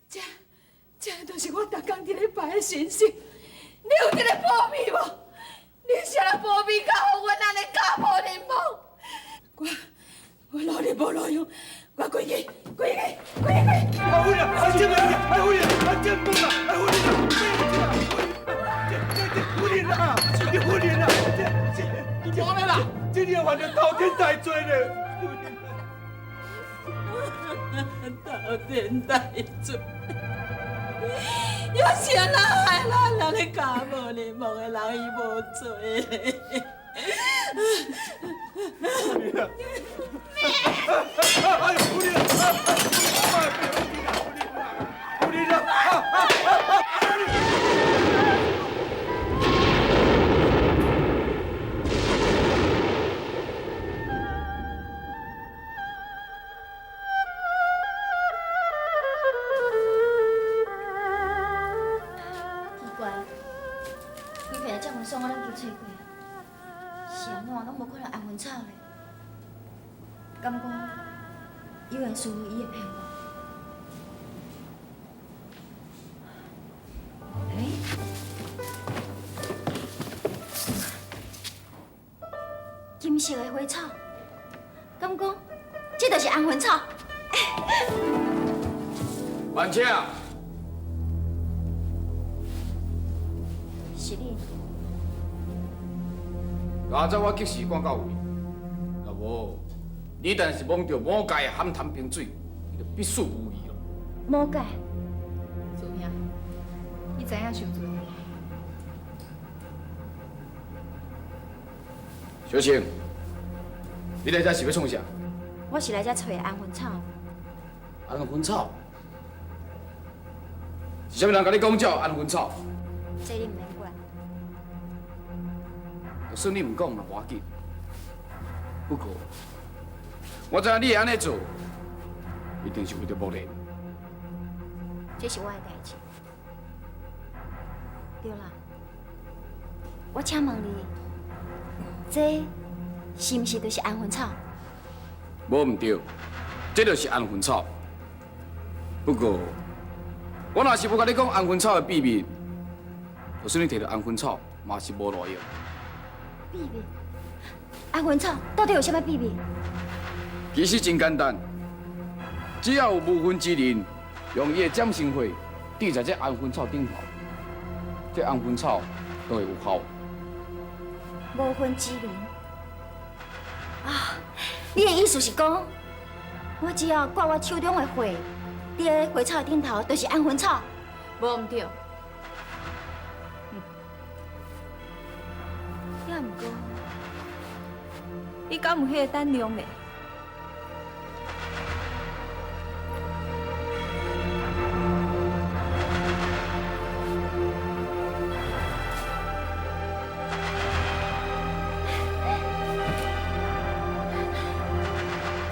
這這都是我逐工佇咧拜的神聖，你有這个保庇無？你啥人保庇較予阮按呢家破人亡？我我努力無路用，我規去，規去，規去！阿夫人，阿姐，阿夫人，阿姐，莫啦，阿夫人啊，这这夫人啊，你夫人啊，这这你无咧啦，这你犯了滔天大罪咧！滔天大罪，又是按怎害咱人咧家破人亡的人伊無罪咧？夫人啊！哎呦，夫人啊！夫人啊！奇怪，規片的接魂爽我攏去揣過，是按怎攏無看著安魂草咧？敢講有緣師傅伊會騙我？欸？金色的花草，敢講這就是安魂草？萬青，是你。今早我及時趕到位，若無你但是摸著魔界的含潭冰水，你就必死無疑咯。魔界？師兄，你知影受罪？小青，你來這是欲創啥？我是來這揣安魂草。安魂草？是啥物人共你講這有安魂草？這你毋免管。就算你毋講嘛，無要緊。不過，我知影你會按呢做，一定是為著木蓮。這是我的代誌。對啦，我請問你，這是毋是就是安魂草？無毋對，這就是安魂草。不過，我若是無共你講安魂草的秘密，就算你提著安魂草，嘛是無路用。秘密？安魂草到底有啥物秘密？其實真簡單，只要有無魂之人用伊的掌心血滴在這安魂草頂頭，這安魂草就會有效。無魂之人啊！你的意思是講，我只要掛我手中的血，佇花草的頂頭，就是安魂草？無毋對。也毋過，你敢有彼个膽量咧？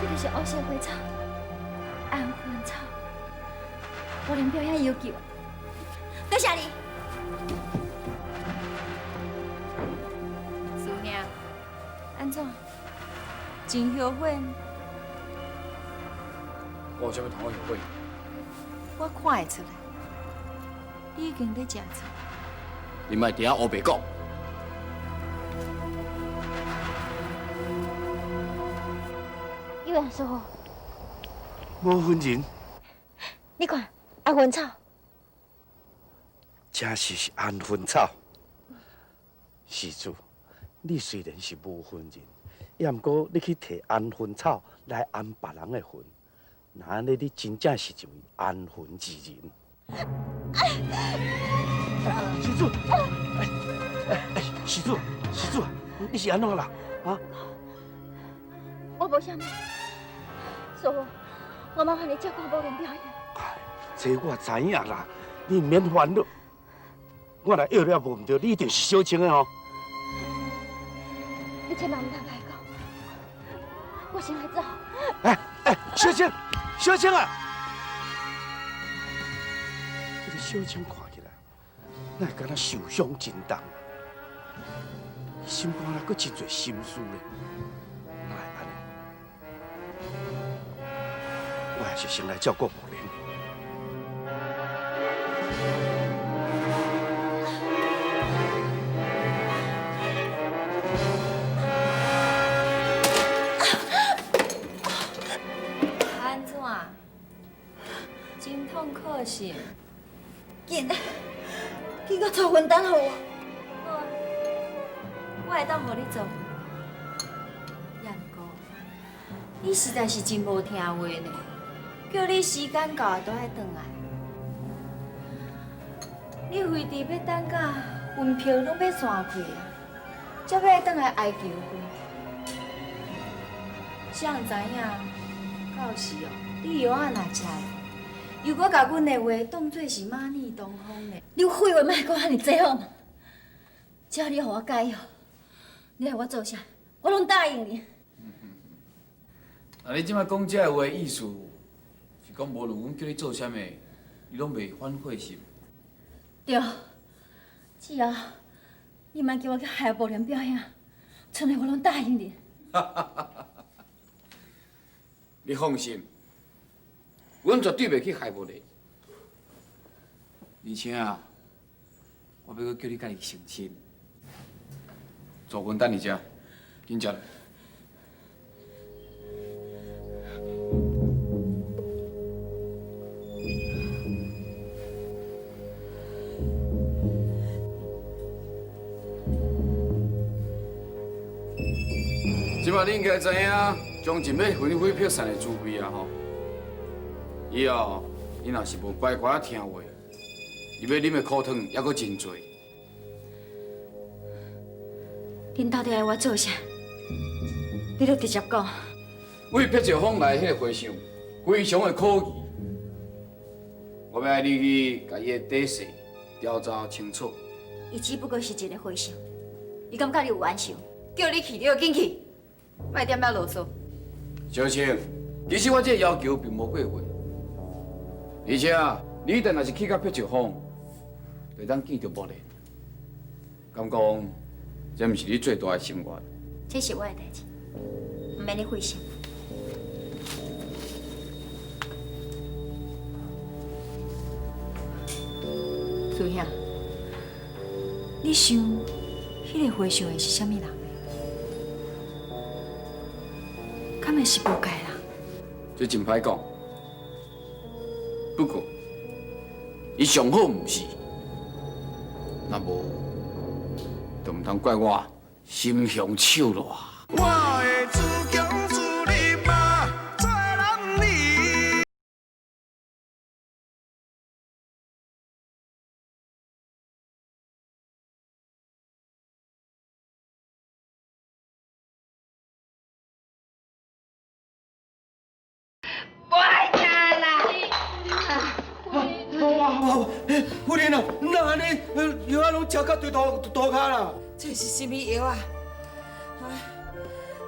這就是烏色花草，安魂草。我連表演要求，多謝你。師兄，按怎？真後悔？我有啥物通好後悔？我看會出來，你已經咧食醋。你莫佇遐烏白講。有緣師傅。無魂人。你看，安魂草。真是是安魂草。施主，你雖然是無魂人，也毋過你去提安魂草來安別人的魂，那按呢你真正是一位安魂之人。施主，施主，施主，你是按怎啦？啊？我無啥物，師傅，我麻煩你照顧無人表演。這我知影啦，你毋免煩惱。我若藥了無毋對，你一定是小青的吼。你千萬毋通共伊講，我先來走。哎哎，小青，小青啊！這個小青看起來，哪會敢若受傷真重？心肝內閣真濟心事咧，哪會按呢？我還是先來照顧木蓮。心。紧，紧阁做魂丹予我。好啊，我会当予你做。也毋过，你实在是真无听话呢，叫你时间到都爱转来。你非伫欲等甲魂魄拢欲散去啊，才欲转来哀求阮。谁人知影？到时哦，你药仔若食了，又阁共阮的话当做是马腻东风呢。你废话莫讲遐尔济好无？只要你予我解药，你爱我做啥，我拢答应你。那你这摆讲这个话意思，是讲无论阮叫你做啥物，你拢袂反悔是毋？对，只要你莫叫我去害无良表兄，賰的我拢答应你。你放心，阮绝对袂去害无你。而且啊，我欲阁叫你家己成亲，做阮等伫遮，紧食。这摆你应该知影，将近欲魂飞魄散的滋味啊吼！以后你若是无乖乖仔听话，伊欲啉的苦汤犹阁真济。恁到底爱我做啥？你著直接讲。为撇石峰来的彼个和尚，非常的可疑，我欲爱你去共伊的底细调查清楚。伊只不过是一个和尚，伊敢佮你有冤仇？叫你去，你就紧去，莫踮遐啰嗦。小青，其实我这个要求并无过分，而且你一旦若是去到撇石峰，就会当见著木莲。敢讲，这毋是你最大的心愿？这是我的代志，毋免你费心。师兄，你想，彼个和尚会是啥物人呢？敢会是无界人？这真歹讲。不过，伊上好毋是，若无，就毋通怪我心雄手软。我的自强自立嘛，做男儿。不爱听啦！哇哇哇！夫人啊，哪按呢？药仔拢食到对涂涂跤啦！这是啥物药啊？啊，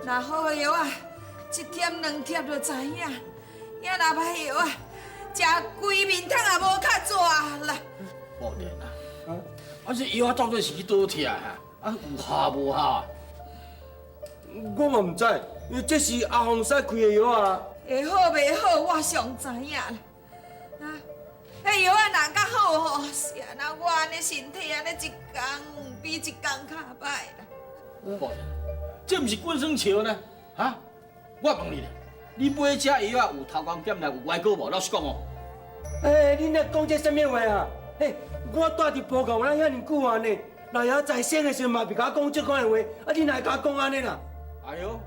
若好的药啊，一贴两贴就知影；啊，若歹药啊，食规面汤也无较济啦。无电啊！啊，这药仔到底是去佗摕啊？啊，有效无效？我嘛毋知，这是阿凤师开的药啊。会好袂好，我上知影啦。啊，彼药仔若较好吼，是按怎我按呢身体按呢一工比一工较歹啦。无，这毋是滚耍笑呢？哈？我问你咧，你买这药仔有偷工减料有歪果无？老实讲哦。欸，恁咧讲这啥物话啊？欸，我住伫埔港，我遐尔久啊呢，老爷在生的时阵嘛袂共我讲这款的话，啊，你哪会共我讲按呢啦？哎哟，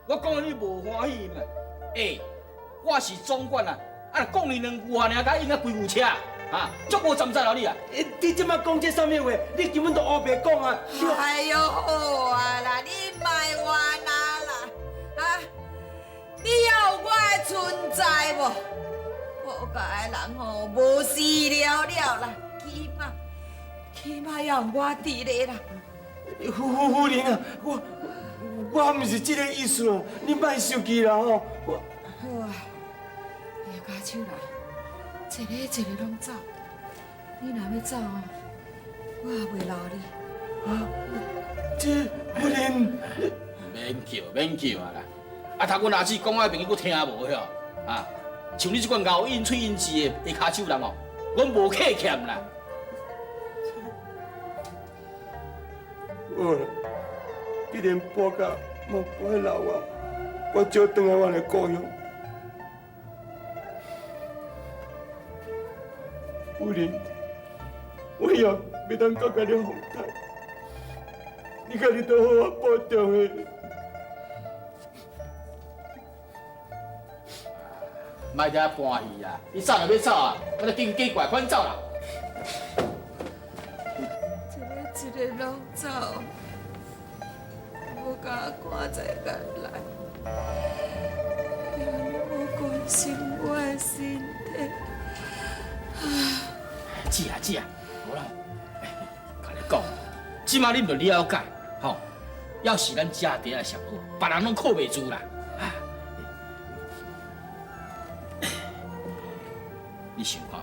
我讲的你无欢喜嘛？欸，我是总管啊，啊，若讲你两句话尔，共应该规牛车，啊，足无站在了你啊！欸，你这摆讲这啥物话？你根本就乌白讲啊！哎哟，好啊啦，你莫冤啊啦，啊，你还有我的存在无？埔家的人吼，无事了了啦，起码起码还有我伫咧啦。夫人啊，我毋是这个意思哦，你莫生气啦吼。我好啊，叶家手啦，一个一个拢走。你若欲走哦，我也袂留你。啊，这夫人，免叫免叫啊啦！啊，头阮阿姊讲我朋友阁听无晓啊？像你这款咬硬喙硬舌的下跤手人哦，阮无客欠啦。好啦，既然埔家嘛不爱留我，我少转来我的故乡。夫人，我也袂当阁共你奉待，你家己都好好保重的。莫伫遐搬戏啊！你走就欲走啊，我著紧加怪款走啦。一个一个攏走，無共我看在眼內，也無關心我的身體。姐啊姐啊，無啦，共你講，這馬你毋著了解，吼，要是咱食茶仔上好，別人攏靠袂住啦。你想看覓？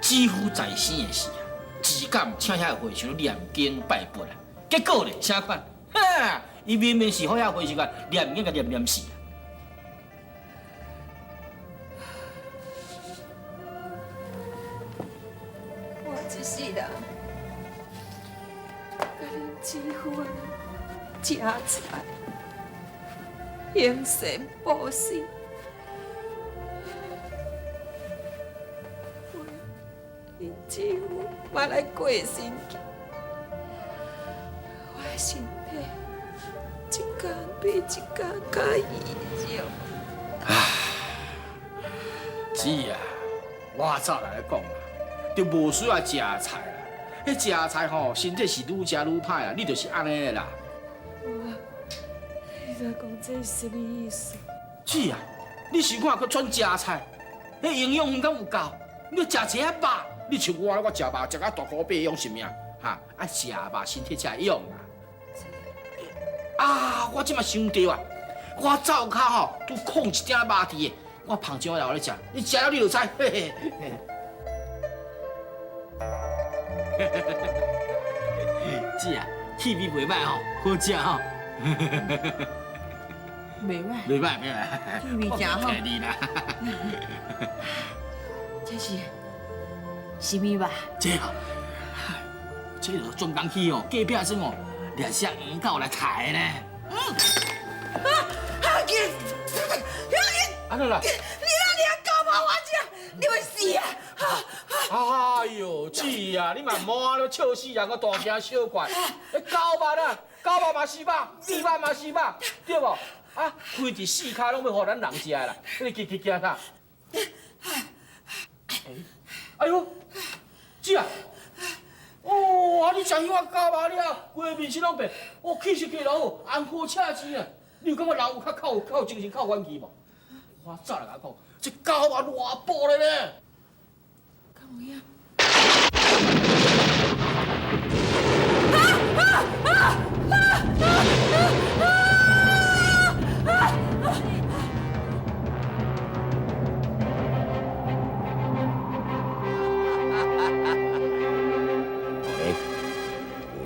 姊夫在生的時啊，只敢請遐個和尚念經拜佛啊，結果咧，啥款？哈！伊明明是予遐和尚共念經共念念死啊！我這世人，共恁姊夫按呢食菜，行善布施。恁姊夫嘛來過身去，我的身體一工比一工較虛弱。姊啊，我早來講啦，就無需要食菜啦。彼食菜吼，身體是愈食愈歹啦，你就是按呢啦。你在講這是啥物意思？姊啊，你想看閣轉食菜，彼營養毋敢有夠？你食一仔肉，你像我，我食肉食甲大箍八用啥物啊？哈，啊食肉身體才會勇啊！啊，我這馬想著啊，我灶跤吼拄炕一鼎肉佇的，我捧上來予你食，你食了你就知。嘿嘿嘿。姐啊，氣味袂歹吼，好食吼。袂歹，袂歹，袂歹，氣味誠好。我你啦。這是啥物肉？這哦，這就專工去哦，隔壁村哦，掠隻黃狗來刣的呢。嗯。啊！阿杰，阿杰，按怎啦？你哪掠狗肉我食？你欲死啊！哎呦，姊啊，你嘛莫按呢笑死人，閣大驚小怪。彼狗肉啊，狗肉嘛是肉，豬肉嘛是肉，對無？啊，開佇四跤攏欲予咱人食的啦，你去去驚啥？哎呦，姊啊！哦，啊你食彼碗狗肉了，規个面色攏變，哦，氣色加落好，紅火赤青啊！你有感覺人有較較有較有精神、較有元氣無？我早來共你講，這狗肉偌補的呢。敢有影？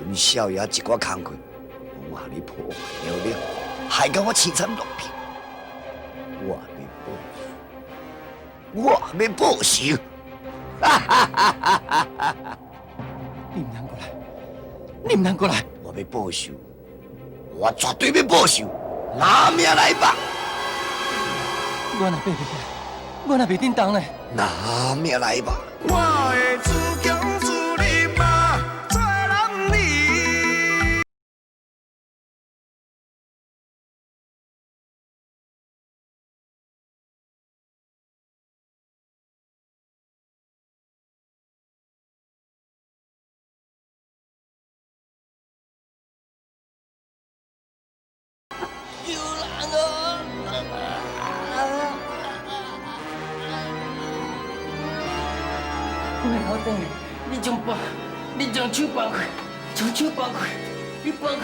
阮少爺一寡工課，攏予你破壞了了，害到我淒慘落魄。我欲報仇，我欲報仇！哈哈哈哈哈！你毋通過來，你毋通過來！我欲報仇，我絕對欲報仇，拿命來吧！我若爬袂起來，我若袂振動呢？拿命來吧！我會自強自立嘛，做男兒。救人啊！我老弟，你將放，你將手放開，將手放開，你放開，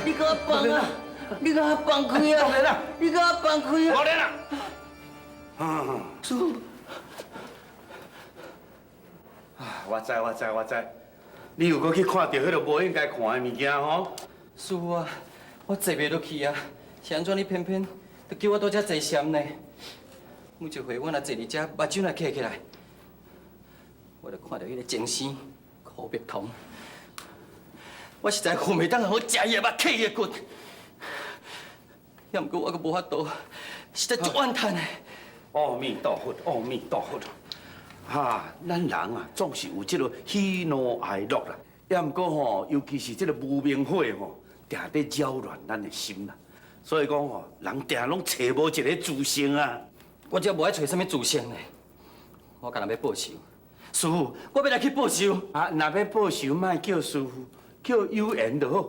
你共我放啊！你共我放開啊！你共我放開啊！無練啦！師父，啊，我知，我知，我知，你又閣去看著彼个無應該看的物件吼？師父啊，我坐袂落去啊！是按怎你偏偏就叫我倒這坐禪呢？每一回我若坐佇這，目睭若瞌起來，我就看著彼个前生柯碧彤，我實在恨袂當好食伊的肉，啃伊的骨。也毋過我閣無法度，實在足怨嘆的。阿彌陀佛，阿彌陀佛。哈，咱人啊，總是有這个喜怒哀樂啦。也毋過吼，尤其是這个無明火吼，定咧擾亂咱的心啦。所以講吼，人定攏揣無一个自性啊。我這無愛揣啥物自性呢，我干焦欲報仇。師父，我欲來去報仇。啊，若欲報仇，莫叫師父，叫有緣就好。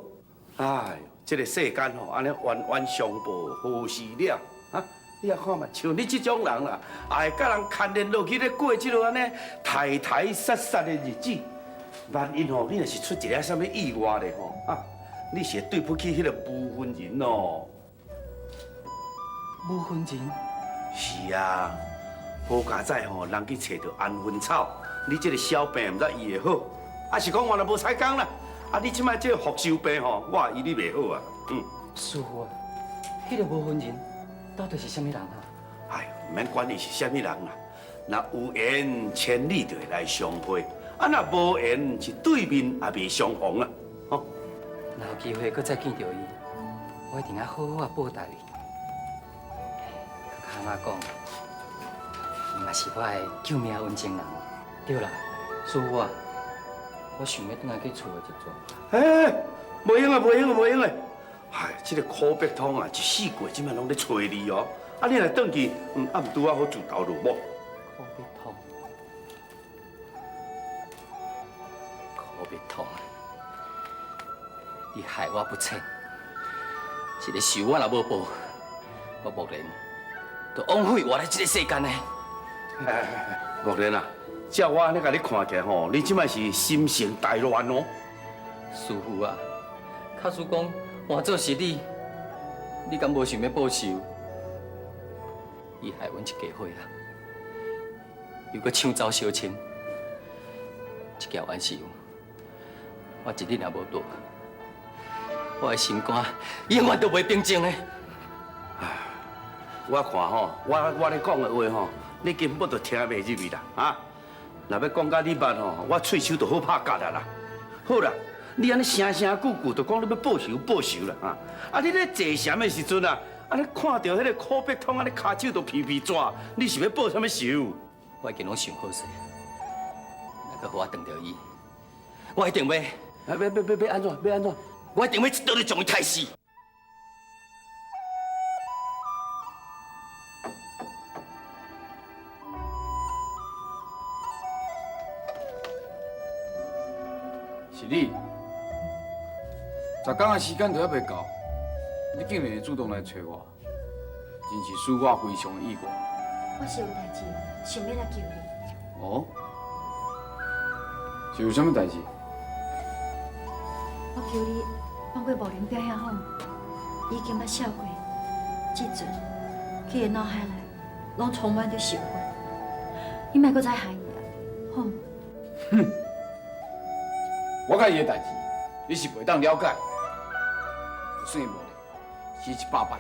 哎喲，這个世間吼，按呢冤冤相報何時了？啊，你也看嘛，像你這種人啦，也會佮人牽連落去咧過這个按呢刣刣殺殺的日子。萬一吼，你若是出一个啥物意外咧吼，啊，你是會對不起彼個無魂人哦。無魂人？是啊，好佳哉吼，人去揣著安魂草，你這个小病毋知醫會好，啊是講原來無彩工啦。啊，你這擺這个福壽病吼，我也醫你袂好啊。嗯。師父啊，彼个無魂人到底是啥物人啊？哎，毋免管伊是啥物人啦，若有緣千里就會來相會，啊若無緣是對面也袂相逢啊。吼。若有機會閣再見著伊，我一定愛好好啊報答伊。閣較按怎講，伊嘛是我的救命恩情人。對啦，師父啊，我想欲轉來去厝內一轉。欸，袂用啊，袂用啊，袂用的。哎，這个苦逼通啊，一四季這擺攏咧催你哦。啊，你若轉去，啊毋拄仔好自投羅網。苦逼通，苦逼通，你害我不淺。這个仇我若無報，我木蓮就枉費活佇這个世間呢。木蓮啊，照我按呢共你看起來吼，你這擺是心神大亂哦。師父啊，假使講換做是你，你敢無想欲報仇？伊害阮一家伙啊，又閣搶走小青，這件冤仇，我一日若無報，我的心肝永遠都袂平靜的。我看吼，我咧講的話吼，你根本就聽袂入去啦，啊！若欲講甲你捌吼，我喙鬚就好拍結啦。好啦，你按呢聲聲句句就講你欲報仇報仇啦，啊！啊，你咧坐禪的時陣啊，啊，你看著彼个苦逼通按呢跤手都皮皮蛇，你是欲報啥物仇？我已經攏想好勢，若閣予我撞著伊，我一定欲，啊，欲欲欲欲按怎？欲按怎？我一定欲一刀就將伊刣死。是你，十工的時間都猶未到，你竟然會主動來揣我，真是使我非常意外。我是有代誌，想欲來求你。哦，是有啥物代誌？我求你放過木蓮表兄好毋？已經捌笑過，這陣佢的腦海內攏充滿著仇恨，你莫閣再害伊啊，好毋？哼！我佮伊的代誌，你是袂當了解。就算伊無咧，死100擺，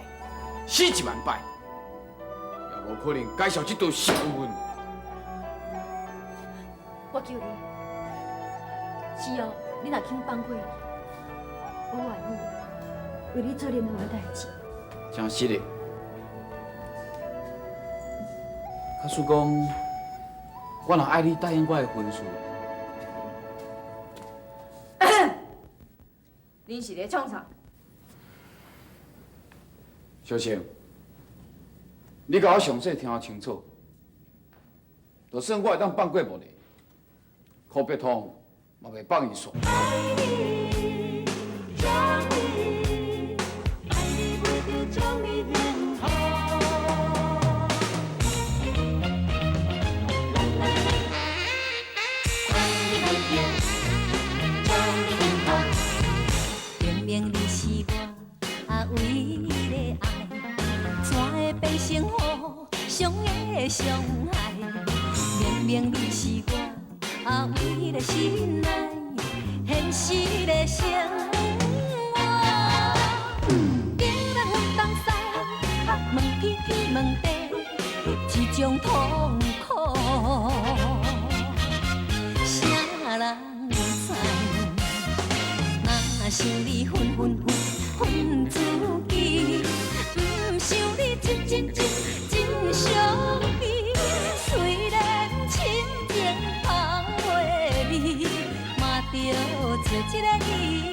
死1萬擺，也無可能解消這道仇恨。我求你，只要你若肯放過伊，我願意為你做任何的代誌。真實的，假使講，我若愛你答應我的婚事。恁是咧創啥？小青，你共我詳細聽清楚。就算我會當放過無咧，苦逼通嘛袂放伊煞。明明你是我唯一的愛，怎會變成互相的傷害？明明你是我唯一的心愛，現實的生活，天南東西，問天天問地，這種痛苦，啥人知？若想你分分分分自己，毋想你真真真真伤悲。虽然深情做一个伊。